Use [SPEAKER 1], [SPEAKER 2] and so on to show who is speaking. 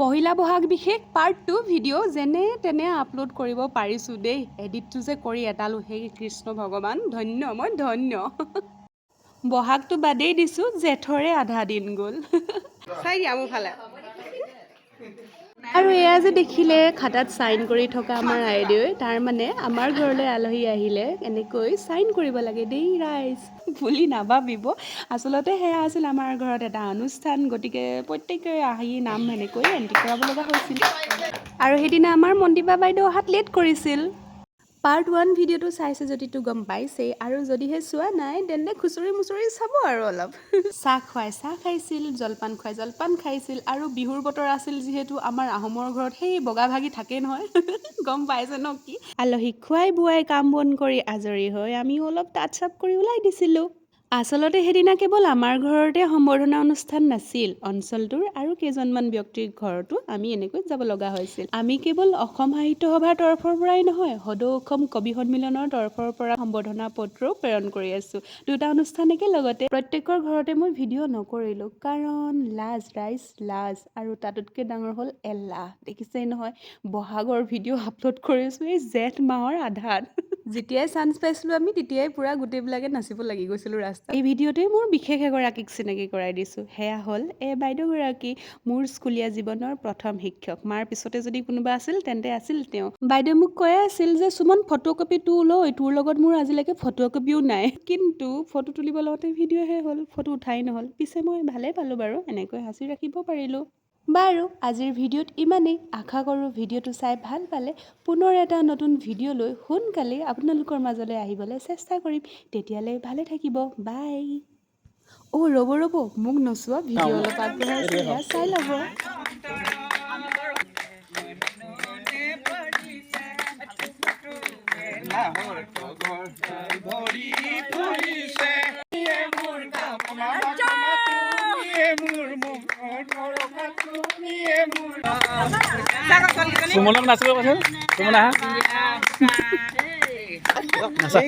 [SPEAKER 1] পহিলা বহাগ বিশেষ part 2 video' যেনে তেনে আপলোড কৰিব পাৰিছোঁ দেই। এডিটটো যে কৰি এটালো, সেই কৃষ্ণ ভগৱান, ধন্য মই, ধন্য। বহাগটো বাদেই দিছোঁ, জেঠৰে আধা দিন গ'ল।
[SPEAKER 2] চাই দিয়া মোৰ ফালে।
[SPEAKER 1] আৰু এয়া যে দেখিলে খাতাত চাইন কৰি থকা আমাৰ আইদেৱে, তাৰমানে আমাৰ ঘৰলৈ আলহী আহিলে এনেকৈ চাইন কৰিব লাগে দেই ৰাইজ বুলি নাভাবিব। আচলতে সেয়া আছিল আমাৰ ঘৰত এটা অনুষ্ঠান, গতিকে প্ৰত্যেকে আহি নাম এনেকৈ এণ্ট্ৰি কৰাব লগা হৈছিল। আৰু সেইদিনা আমাৰ মন্দিপা বাইদেউ অহাত লেট কৰিছিল। পাৰ্ট 1 ভিডিঅ'টো চাইছে যদিতো গম পাইছেই, আৰু যদিহে চোৱা নাই তেন্তে খুচৰি মুচৰি চাব। আৰু অলপ চাহ খুৱাই চাহ খাইছিল, জলপান খুৱাই জলপান খাইছিল। আৰু বিহুৰ বতৰ আছিল যিহেতু, আমাৰ আহোমৰ ঘৰত সেই বগা ভাগি থাকেই নহয়, গম পাইছে ন কি। আলহীক খুৱাই বোৱাই কাম বন কৰি আজৰি হৈ আমিও অলপ তাঁত চাপ কৰি ওলাই দিছিলোঁ। আচলতে সেইদিনা কেৱল আমাৰ ঘৰতে সম্বৰ্ধনা অনুষ্ঠান নাছিল, অঞ্চলটোৰ আৰু কেইজনমান ব্যক্তিৰ ঘৰতো আমি এনেকৈ যাব লগা হৈছিল। আমি কেৱল অসম সাহিত্য সভাৰ তৰফৰ পৰাই নহয়, সদৌ অসম কবি সন্মিলনৰ তৰফৰ পৰা সম্বৰ্ধনা পত্ৰও প্ৰেৰণ কৰি আছোঁ। দুটা অনুষ্ঠান একেলগতে। প্ৰত্যেকৰ ঘৰতে মই ভিডিঅ' নকৰিলোঁ, কাৰণ লাজ ৰাইজ, লাজ। আৰু তাতোতকৈ ডাঙৰ হ'ল এলাহ। দেখিছেই নহয়, বহাগৰ ভিডিঅ' আপলোড কৰিছোঁ এই জেঠ মাহৰ আধাত। যেতিয়াই চান্স পাইছিলোঁ আমি, তেতিয়াই পূৰা গোটেইবিলাকে নাচিব লাগি গৈছিলোঁ ৰাস্তাত। এই ভিডিঅ'টোৱে মোৰ বিশেষ এগৰাকীক চিনাকি কৰাই দিছোঁ। সেয়া হ'ল এই বাইদেউগৰাকী, মোৰ স্কুলীয়া জীৱনৰ প্ৰথম শিক্ষক। মাৰ পিছতে যদি কোনোবা আছিল, তেন্তে আছিল তেওঁ। বাইদেউ মোক কৈয়ে আছিল যে সুমন, ফটো কপিটো লৈ, তোৰ লগত মোৰ আজিলৈকে ফটো কপিও নাই। কিন্তু ফটো তুলিব লওঁতে ভিডিঅ'হে হ'ল, ফটো উঠাই নহ'ল। পিছে মই ভালেই পালোঁ বাৰু, এনেকৈ সাঁচি ৰাখিব পাৰিলোঁ। বাৰু, আজিৰ ভিডিঅ'ত ইমানেই। আশা কৰোঁ ভিডিঅ'টো চাই ভাল পালে। পুনৰ এটা নতুন ভিডিঅ' লৈ সোনকালেই আপোনালোকৰ মাজলৈ আহিবলৈ চেষ্টা কৰিম। তেতিয়ালৈ ভালে থাকিব, বাই। অ' ৰ'ব ৰ'ব, মোক নচোৱা ভিডিঅ' অলপ আগবঢ়াইছোঁ, সেয়া চাই ল'ব।
[SPEAKER 3] নাহৰ তগৰ ভৰি ফুৰিছে। মোৰ কামনা তুমিয়ে, মোৰ মনৰ তুমিয়ে মোৰ।
[SPEAKER 4] সুমনক নাচিব কৈছিল। সুমন, আহা, নাচা।